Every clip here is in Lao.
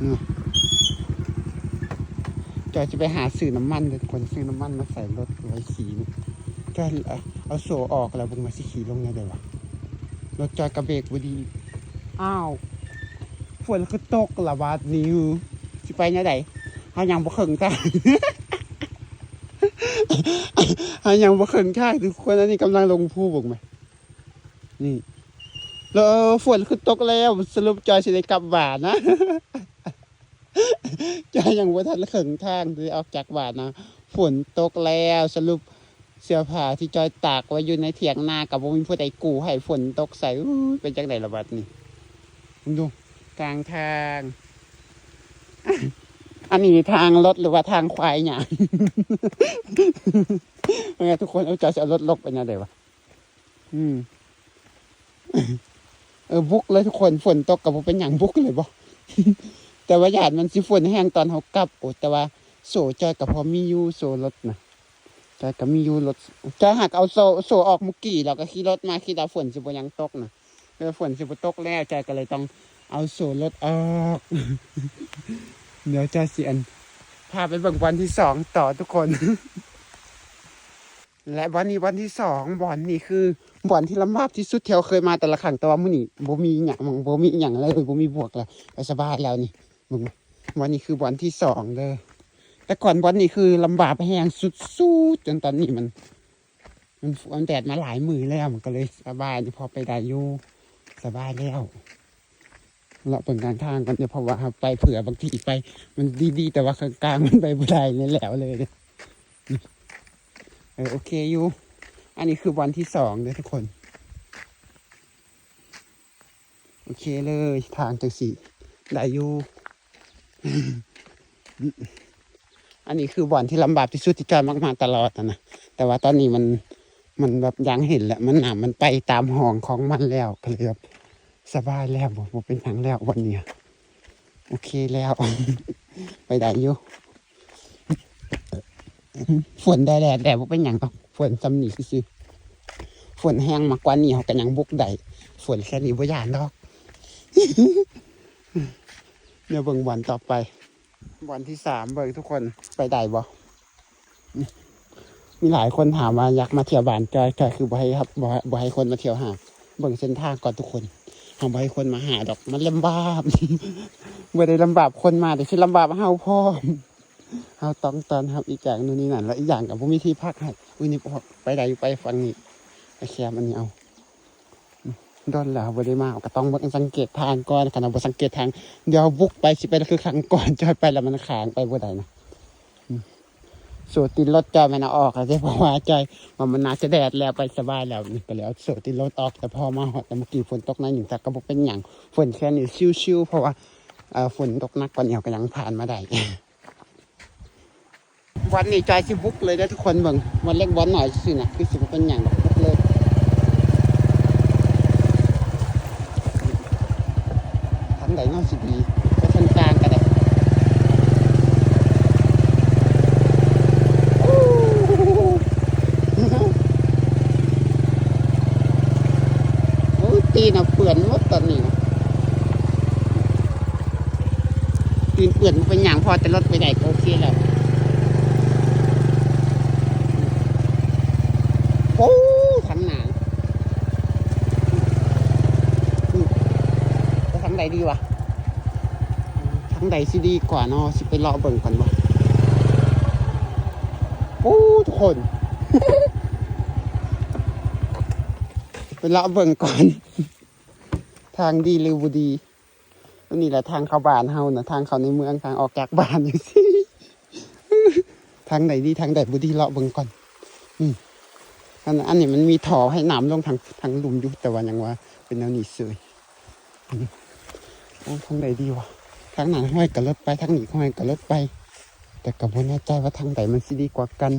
ອືມ ຈອຍຊິໄປຫາຊື້ນ້ຳມັນເດີທຸກຄົນ ຊື້ນ້ຳມັນມາໃສ່ລົດໄວ້ຂີ່ນີ້ ຈອຍເອົາໂສ້ອອກແລ້ວ ເບິ່ງວ່າຊິຂີ່ລົງແນວໃດວະ ລົດຈອຍກະເບກບໍ່ດີ. ອ້າວ ຝົນຄືຕົກລະບາດນີ້ ຊິໄປແນວໃດ? ເຮົາຍັງບໍ່ເຄິ່ງທາງ ເຮົາຍັງບໍ່ເຄິ່ງທາງທຸກຄົນ ອັນນີ້ກຳລັງລົງພູ ເບິ່ງແມ ນີ້ ແລ້ວຝົນຄືຕົກແລ້ວ ສະຫຼຸບຈອຍຊິໄດ້ກັບບ້ານນະ ຈອຍຍັງບໍ່ທັນເຄິ່ງທາງທີ່ອອກຈາກບ້ານນະ ຝົນຕົກແລ້ວ ສະຫຼຸບເສື້ອຜ້າທີ່ຈອຍຕາກໄວ້ຢູ່ໃນຖຽງນາກໍບໍ່ມີຜູ້ໃດກູ້ໃຫ້ ຝົນຕົກໃສ່ ອູ້ຍ ເປັນຈັ່ງໃດລະບາດນີ້ ເບິ່ງດູກາງທາງ ອັນນີ້ທາງລົດ ຫຼືວ່າທາງຄວາຍຫຍັງ ເອີ ທຸກຄົນ ເອີ ຈອຍຊິເອົາລົດລົກໄປແນວໃດວະ? ອືມ ເອີ ບຸກເລີຍທຸກຄົນ ຝົນຕົກກໍບໍ່ເປັນຫຍັງ ບຸກເລີຍບໍ? ແຕ່ວ່າຢ້ານມັນຊິຝົນແຮງຕອນເຮົາກັບ. ໂອ້ ແຕ່ວ່າໂສ້ຈອຍກໍພໍມີຢູ່ ໂສ້ລົດນະ ຈອຍກໍມີຢູ່ ລົດ ຈອຍຫາກເອົາໂສ້ ໂສ້ອອກມື້ກີ້ ແລ້ວກໍຂີ່ລົດມາ ຄິດວ່າຝົນຊິບໍ່ຍັງຕົກນະ ແຕ່ຝົນຊິບໍ່ຕົກແລ້ວ ຈອຍກໍເລີຍຕ້ອງເອົາໂສ້ລົດອອກ. ດຽວຈອຍຊິ ອັນ ພາໄປເບິ່ງບ່ອນທີສອງຕໍ່ທຸກຄົນ. ແລະ ບ່ອນນີ້ບ່ອນທີສອງ ບ່ອນນີ້ຄືບ່ອນທີ່ລຳບາກທີ່ສຸດທີ່ເຮົາເຄີຍມາແຕ່ລະຄັ້ງ ແຕ່ວ່າມື້ນີ້ບໍ່ມີຫຍັງ ບໍ່ມີຫຍັງເລີຍ ບໍ່ມີບວກແລ້ວ ສະບາຍແລ້ວນີ້ ເບິ່ງ ບ່ອນນີ້ຄືບ່ອນທີສອງເດີ. ແຕ່ກ່ອນບ່ອນນີ້ຄືລຳບາກແຮງສຸດໆ ຈົນຕອນນີ້ມັນ ມັນ ມັນແດດມາຫຼາຍມື້ແລ້ວ ມັນກໍເລີຍສະບາຍ ພໍໄປໄດ້ຢູ່ ສະບາຍແລ້ວ. ເລາະເບິ່ງກາງທາງກ່ອນເດີ ເພາະວ່າເຮົາໄປເຜື່ອ ບາງທີໄປມັນດີໆ ແຕ່ວ່າກາງໆ ມັນໄປບໍ່ໄດ້ແລ້ວເລີຍ. ເອີ ໂອເຄຢູ່ ອັນນີ້ຄືບ່ອນທີສອງເດີທຸກຄົນ. ໂອເຄເລີຍ ທາງຈັ່ງຊີ້ໄດ້ຢູ່. ອັນນີ້ຄືບ່ອນທີ່ລຳບາກທີ່ສຸດທີ່ຈອຍມັກມາຕະຫຼອດຫັ້ນນະ ແຕ່ວ່າຕອນນີ້ມັນ ມັນແບບຢ່າງເຫັນແຫຼະ ມັນ ນ້ຳມັນໄປຕາມຮ່ອງຂອງມັນແລ້ວ ກໍເລີຍແບບສະບາຍແລ້ວ ບໍ່ ບໍ່ເປັນຫຍັງແລ້ວວັນນີ້ ໂອເຄແລ້ວ ໄປໄດ້ຢູ່. ຝົນໄດ້ແດດແດ່ ບໍ່ເປັນຫຍັງດອກ ຝົນຊ່ຳນີ້ຊື່ໆ ຝົນແຮງມາກວ່ານີ້ເຮົາກໍຍັງບຸກໄດ້ ຝົນແຄ່ນີ້ບໍ່ຢ້ານດອກ. ດຽວເບິ່ງບ່ອນຕໍ່ໄປ ບ່ອນທີສາມ ເບິ່ງທຸກຄົນ ໄປໄດ້ບໍ່? ມີຫຼາຍຄົນຖາມວ່າຢາກມາທ່ຽວບ້ານຈອຍ ຈອຍຄືບໍ່ໃຫ້ ບໍ່ ບໍ່ໃຫ້ຄົນມາທ່ຽວຫາ ເບິ່ງເສັ້ນທາງກ່ອນທຸກຄົນ ເຮົາບໍ່ໃຫ້ຄົນມາຫາດອກ ມັນລຳບາກ ບໍ່ໄດ້ລຳບາກຄົນມາ ແຕ່ຊິລຳບາກເຮົາພ້ອມ. ເຮົາຕ້ອງຕ້ອນຮັບອີກຢ່າງໂນ່ນນີ້ນັ້ນ ແລະ ອີກຢ່າງກໍບໍ່ມີທີ່ພັກໃຫ້. ອຸ້ຍ ນີ້ອອກໄປໄດ້ຢູ່ ໄປຝັ່ງນີ້ ໄປແຄມອັນນີ້ເອົາ. ດົນແລ້ວເຮົາບໍ່ໄດ້ມາ ເຮົາກໍຕ້ອງເບິ່ງສັງເກດທາງກ່ອນ ຄັນເຮົາບໍ່ສັງເກດທາງ ດຽວບຸກໄປຊິເປັນຄືຄັ້ງກ່ອນ ຈອຍໄປແລ້ວມັນຄ້າງ ໄປບໍ່ໄດ້ນະ. ໂສ້ຕິດລົດຈອຍແມ່ນເອົາອອກແລ້ວເດ້ ເພາະວ່າຈອຍວ່າມັນໜ້າຈະແດດແລ້ວ ໄປສະບາຍແລ້ວ ນີ້ກໍເລີຍເອົາໂສ້ຕິດລົດອອກ. ແຕ່ພໍມາຮອດແຕ່ເມື່ອກີ້ຝົນຕົກໜ້ອຍໜຶ່ງ ແຕ່ກໍບໍ່ເປັນຫຍັງ ຝົນແຄ່ນີ້ຊິວໆ ເພາະວ່າ ເອີ ຝົນຕົກໜັກກວ່ານີ້ເຮົາກໍຍັງຜ່ານມາໄດ້. ບ່ອນນີ້ຈອຍຊິບຸກເລີຍເດີທຸກຄົນ ເບິ່ງ ບ່ອນເລັກບ່ອນນ້ອຍຊື່ໆນະ ຄືຊິບໍ່ເປັນຫຍັງດອກ ບຸກເລີຍ. ທາງໃດເນາະຊິດີ ໄປທາງກາງກໍໄດ້. ໂອ້ ໂອ້ ຕີນເອົາເປື້ອນໝົດຕອນນີ້ນະ. ຕີນເປື້ອນບໍ່ເປັນຫຍັງ ພໍແຕ່ລົດໄປໄດ້ກໍໂອເຄແລ້ວ. ໂອ້ ທາງໜ້າ ອືມ ໄປທາງໃດດີວະ? ທາງໃດຊິດີກວ່າເນາະ? ຊິໄປເລາະເບິ່ງກ່ອນບໍ່? ໂອ້ ທຸກຄົນ ໄປເລາະເບິ່ງກ່ອນ ທາງດີຫຼືບໍ່ດີ. ອັນນີ້ແຫຼະທາງເຂົ້າບ້ານເຮົານະ ທາງເຂົ້າໃນເມືອງ ທາງອອກຈາກບ້ານຢູ່ຊີ້. ທາງໃດດີ ທາງໃດບໍ່ດີ ເລາະເບິ່ງກ່ອນ. ນີ້ ອັນ ອັນນີ້ມັນມີທໍ່ໃຫ້ນ້ຳລົງທາງ ທາງລຸ່ມຢູ່ ແຕ່ວ່າຫຍັງວ່າເປັນແນວນີ້ເສີຍ. ໂອ້ ທາງໃດດີວະ? ທາງນັ້ນຫ້ອຍກະລົດໄປ ທາງນີ້ຫ້ອຍກະລົດໄປ ແຕ່ກໍບໍ່ແນ່ໃຈວ່າທາງໃດມັນຊິດີກວ່າກັນ.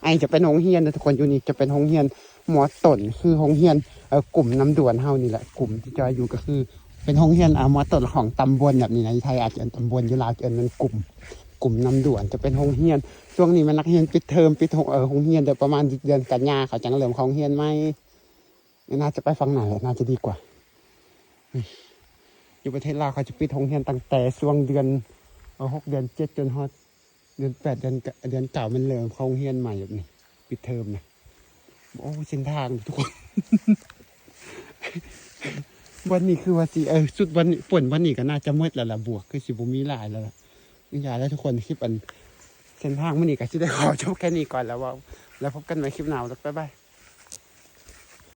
ອັນນີ້ຈະເປັນໂຮງຮຽນເດີທຸກຄົນ ຢູ່ນີ້ຈະເປັນໂຮງຮຽນ ມ.ຕົ້ນ ຄືໂຮງຮຽນ ເອີ ກຸ່ມນ້ຳດ່ວນເຮົານີ້ແຫຼະ ກຸ່ມທີ່ຈອຍຢູ່ກໍຄືເປັນໂຮງຮຽນ ເອີ ມ.ຕົ້ນ ຂອງຕຳບົນແບບນີ້ນະ ຢູ່ໄທອາດຈະເອີ້ນຕຳບົນ ຢູ່ລາວຈະເອີ້ນແມ່ນກຸ່ມ ກຸ່ມນ້ຳດ່ວນ ຈະເປັນໂຮງຮຽນ. ຊ່ວງນີ້ແມ່ນນັກຮຽນປິດເທີມ ປິດໂຮງ ເອີ ໂຮງຮຽນ ເດີ ປະມານເດືອນກັນຍາເຂົາຈັ່ງເລີ່ມເຂົ້າໂຮງຮຽນໃໝ່. ໜ້າຈະໄປຝັ່ງນັ້ນແຫຼະ ໜ້າຈະດີກວ່າ. ຢູ່ປະເທດລາວເຂົາຈະປິດໂຮງຮຽນຕັ້ງແຕ່ຊ່ວງເດືອນ ເອີ ຫົກ ເດືອນເຈັດ ຈົນຮອດເດືອນແປດ ເດືອນ ເດືອນເກົ້າ ແມ່ນເລີ່ມເຂົ້າໂຮງຮຽນໃໝ່ແບບນີ້ ປິດເທີມນະ. ໂອ້ ເສັ້ນທາງທຸກຄົນ ວັນນີ້ຄືວ່າຊິ ເອີ ສຸດວັນນີ້ ຝົນວັນນີ້ກໍໜ້າຈະໝົດແລ້ວລະ ບວກຄືຊິບໍ່ມີຫຼາຍແລ້ວລະ. ຢ່າແລ້ວທຸກຄົນ ຄລິບອັນເສັ້ນທາງມື້ນີ້ກໍຊິໄດ້ຂໍຈົບແຄ່ນີ້ກ່ອນແລ້ວເວົ້າ ແລ້ວພົບກັນໃໝ່ຄລິບໜ້າ ບາຍບາຍ.